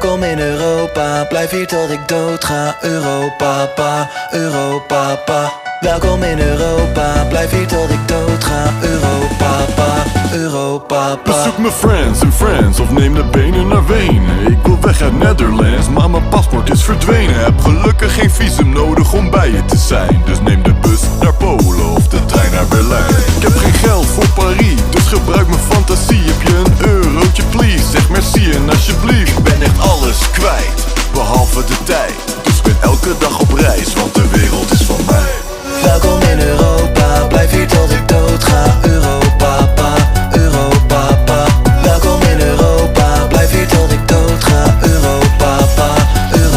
Welkom in Europa, blijf hier tot ik dood ga. Europa, pa, Europa, pa. Welkom in Europa, blijf hier tot ik dood ga. Europa, pa, Europa, pa. Bezoek mijn friends en friends of neem de benen naar Wenen. Ik wil weg uit Netherlands, maar mijn paspoort is verdwenen. Heb gelukkig geen visum nodig om bij je te zijn. Dus neem de bus naar Polen of de trein naar Berlijn. Ik heb geen geld voor Paris, dus gebruik mijn fantasie. Heb je een eurotje, please? Zeg merci en alsjeblieft. Ik ben echt alles kwijt, behalve de tijd. Dus ben elke dag op reis, want de wereld is van mij.